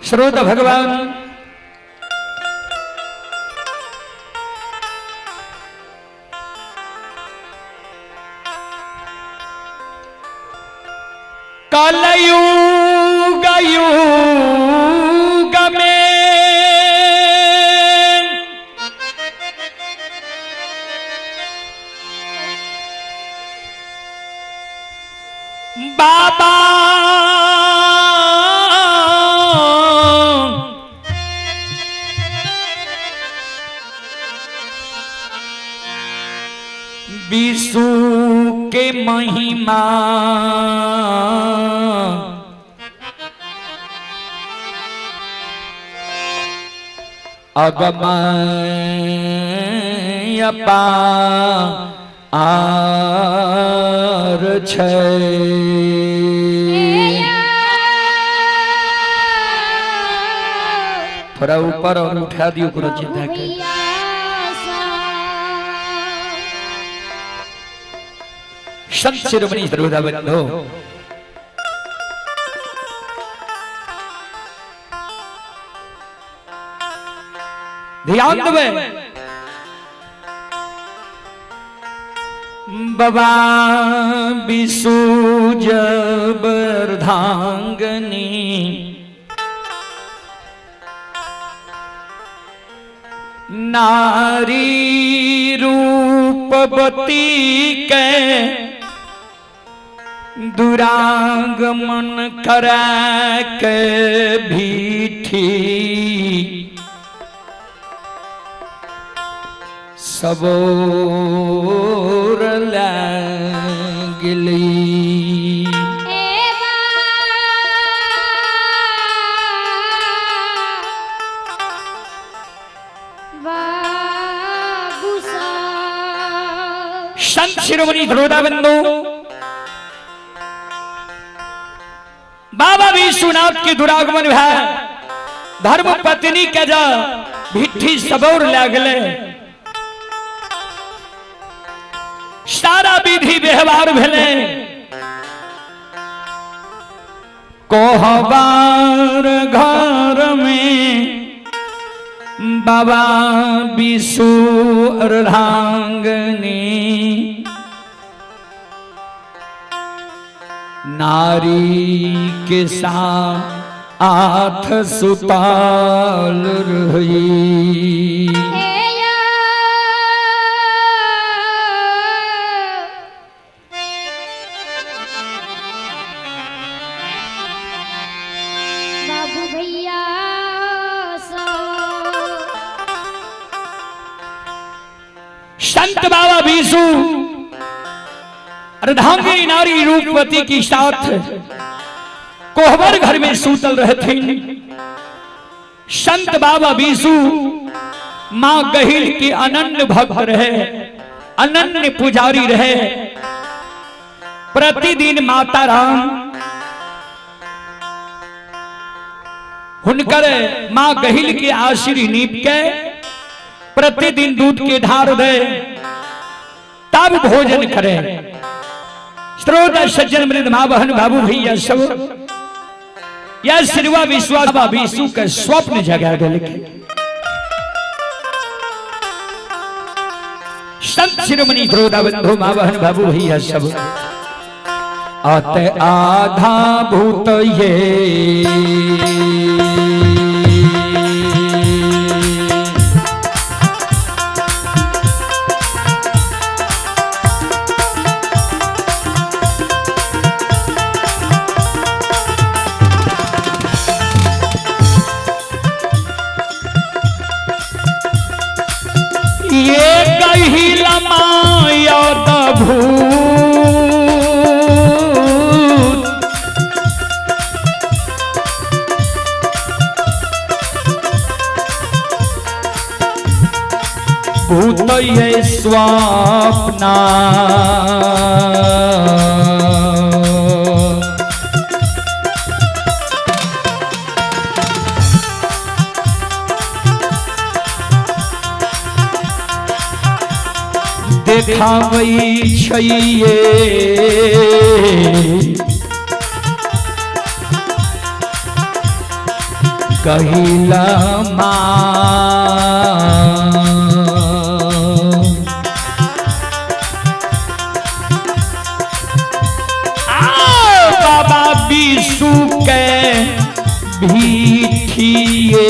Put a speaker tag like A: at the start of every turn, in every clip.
A: श्रोत भगवान कलयुग युग में बाबा विशु के महिमा अगम अपार छै। थोड़ा ऊपर और उठा दियो कोनो चिंता के। संत शिरोमणि श्रोता बंधु, ध्यान देवे। बाबा विशु जबरधांगनी नारी रूपवती के दुरागमन करा के भीठी सबोर लगली। संत शिरोमणि धरोदा बंधु बाबा विश्वनाथ के दुरागमन भय धर्म पत्नी के जा भिट्ठी सबौर लागले, सारा विधि व्यवहार भेले। कोहबार घर में बाबा विशु अर्धांगनी नारी के साथ सुताल रही।
B: बाबू भैया।
A: संत बाबा बीसू अर्धांगिनी नारी रूपवती की साथ कोहबर घर में सूतल रहथिन। संत बाबा बीसू मां गहिल के अनन्य भक्त रहे, अनन्य पुजारी रहे। प्रतिदिन माता राम हुनकर मां गहिल के आशीर्वाद नीप के प्रतिदिन दूध के ढार दे तब भोजन करे। श्रोता सज्जन मृद मां बहन बाबू भैया सब यह सिरवा विश्वास बाबा विशु के स्वप्न जगा दिल। संत शिरोमणि श्रोता बंधु मां बहन बाबू भैया सब अत आधा भूत ये ये कही लमाया भूत भूत ये स्वप्ना देखावै छैये कहिला माँ। आओ बाबा विशु के भीठिए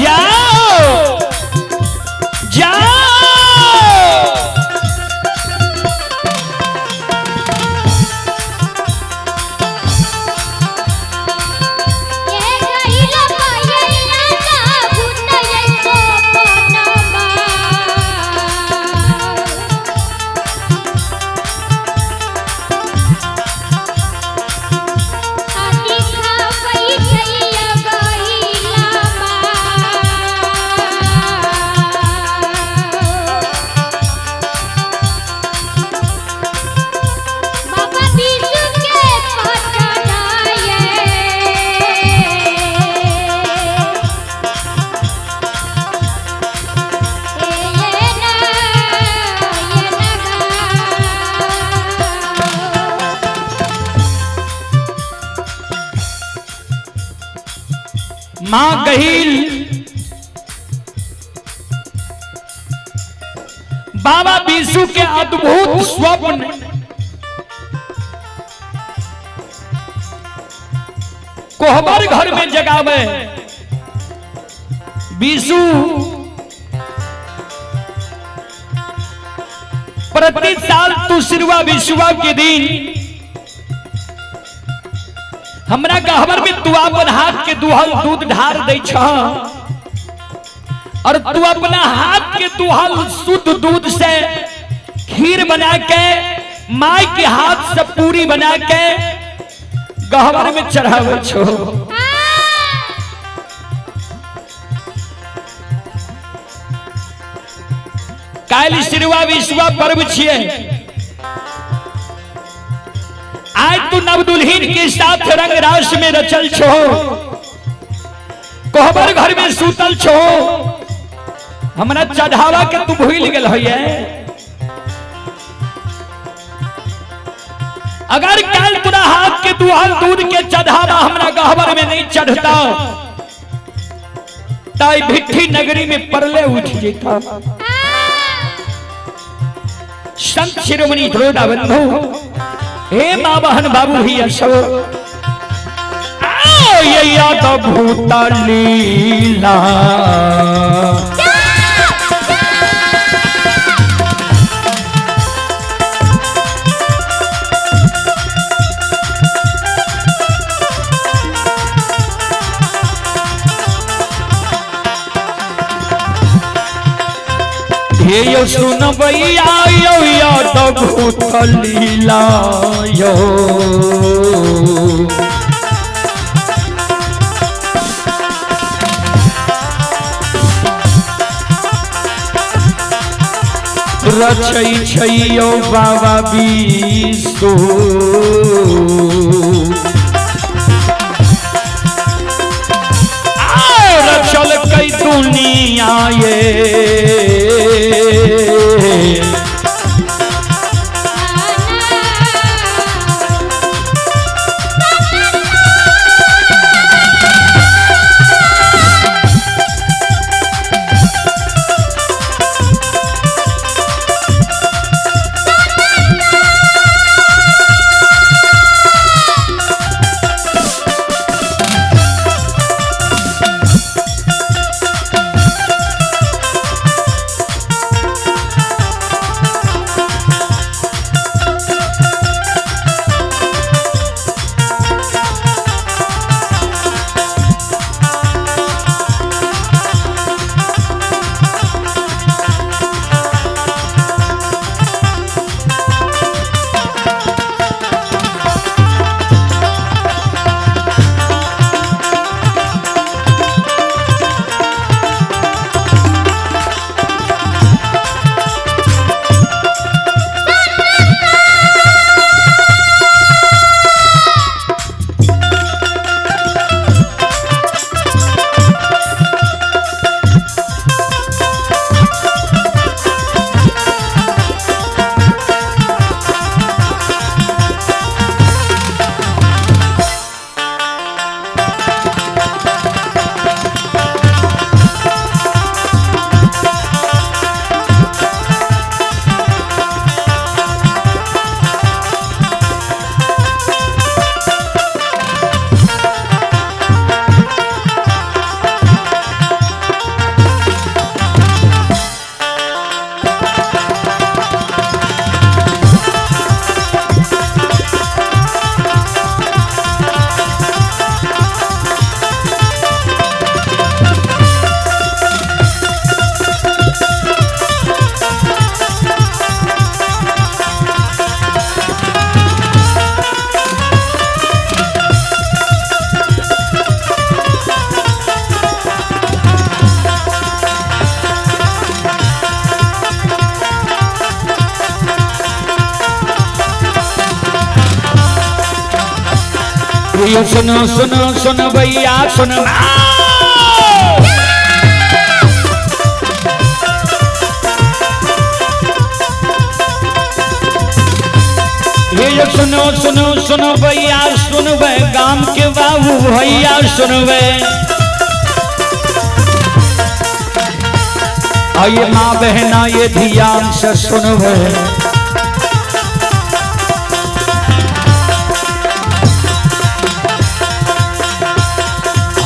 A: जाओ जाओ।
B: बाबा बिरजू के पटनाये ए ये ना ये ना
A: माँ गहिल बाबा विशु के अद्भुत स्वप्न कोहबर घर में जगावे। विशु प्रति साल तुसरुआ विशुआ के दिन हमरा गहबर में तू अपन हाथ के दुहल दूध ढार दै छ और तू अपना हाथ के दुहल शुद्ध दूध से खीर बना के माई के हाथ से पूरी बना के गहबर में चढ़ावे छो। काल्हि सिरुआ विशुआ पर्व छिए, आज तू नवदुल्हीन के साथ रंग रास में रचल छो, कोहबर घर में सूतल छो, हमरा चढ़ावा के तू भूल गेल होइए। अगर काल तोरा हाथ के दुहल दूध के चढ़ावा हमरा गहबर में नहीं चढ़ता ताई भिट्ठी नगरी में परले उठ जेता। संत शिरोमणि ध्रुवदा बंधु हे माँ बहन बाबू भैया सब आओ ये याद भूत लीला हे यो सुनबैया यो याद भूत लीला यो रचै छै यो बाबा विष्णु रचल कई दुनिया ये
B: ना।
A: हे सुनो सुनो सुनो भैया सुनो। हे सुनो सुनो सुनो भैया सुनबे, गाम के बाबू भैया सुनबे। आइए माँ बहना ये ध्यान से सुनबे।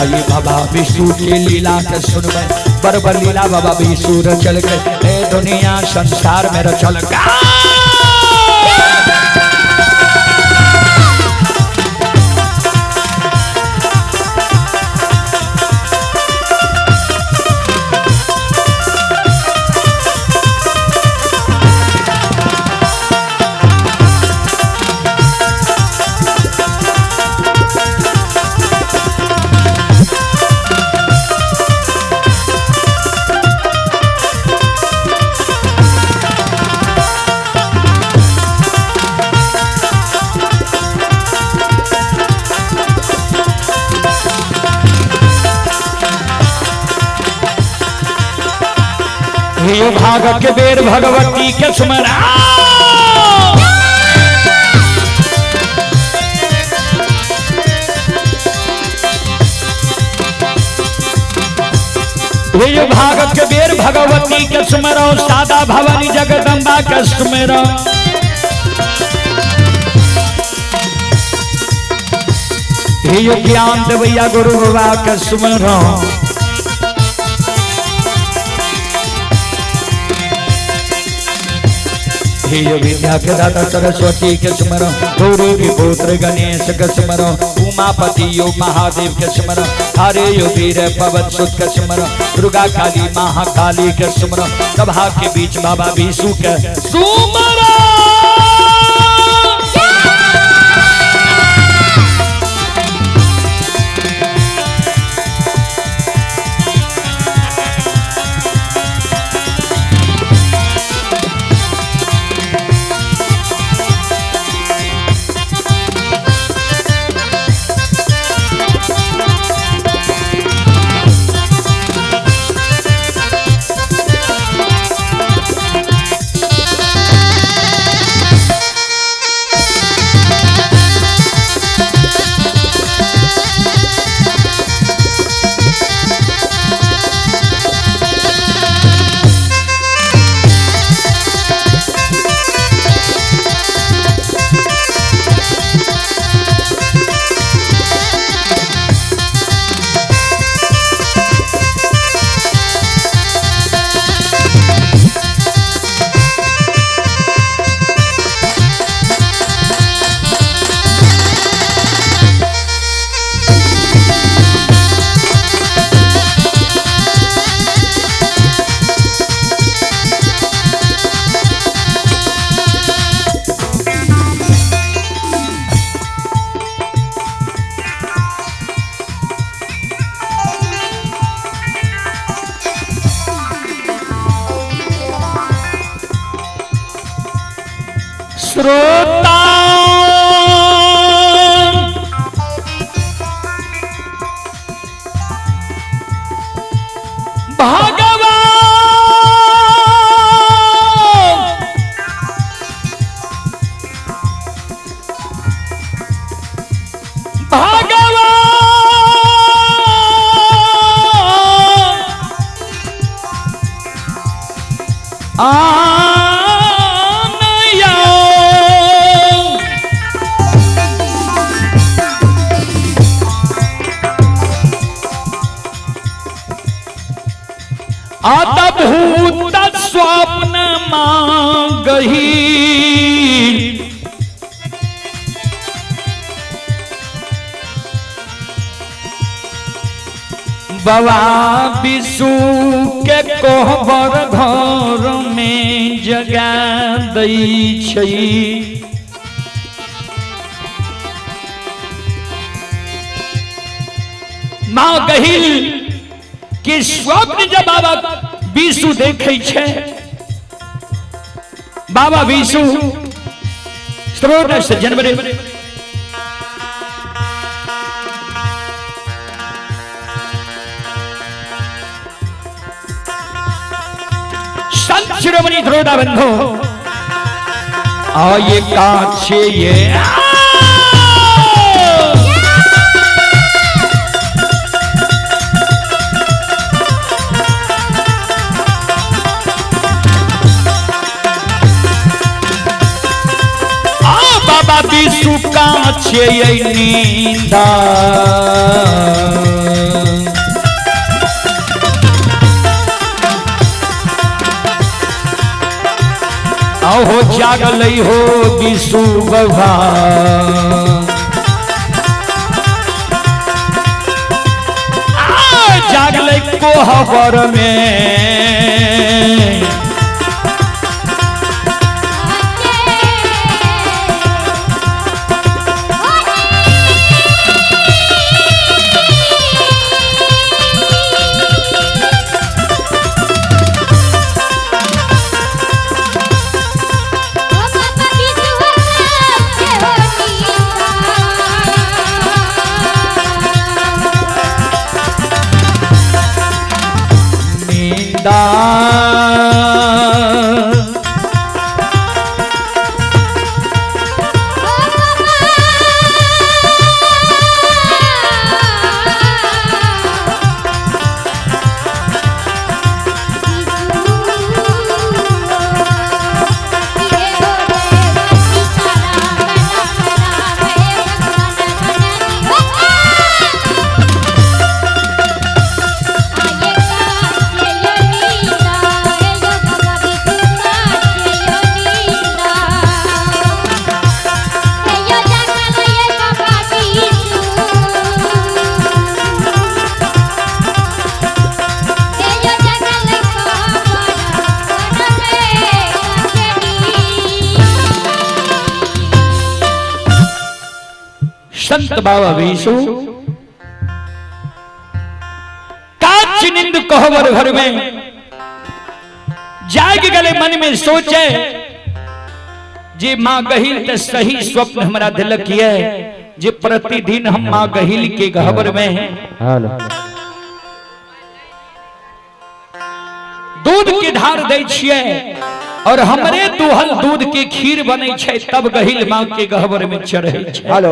A: आइए बाबा विष्णु के लीला के सुनबे, बरबर लीला बाबा विष्णु रचल के, ए दुनिया संसार में रचल के। हे भाग के बेर भगवती के सुमरा। हे भाग के बेर भगवती के सुमरो, सादा भवानी जगदम्बा के सुमरो। हे ज्ञान देवैया गुरु बाबा के सुमरो। हे विद्या के दाता सरस्वती के सुमरो, गुरु के पुत्र गणेश के सुमरो, उमापति यो महादेव के सुमरो, हरे यो वीर पवन सुत के सुमरो, दुर्गा काली महाकाली के सुमरो, सभा के बीच बाबा विष्णु के सुमरो। श्रोता भगवान भगवान अतभूत स्वप्न मांगही, बाबा विशु के कोहबर घर में जगा दै छै। माँ गहिल कि स्वप्न जब बाबा विशु देखे छै, बाबा विशु स्रोत से जनवरी शिरोमणि श्रोता बंधु, आये काछे ये आ बाबा विशु काछे ये नींदा। अहो जागल हो विशु बाबा। आ जागल कोहबर में। नींदा संत बाबा विशु काच निंद कोहबर घर में जाग गले मन में सोचे जे माँ गहिल त सही स्वप्न हमरा दिलक ये जे प्रतिदिन हम माँ गहिल के गहबर में दूध के धार दै छियै और हमरे दुहल दूध के खीर बनै छै तब गहिल माँ के गहबर में चढ़ै छै।
C: हेलो।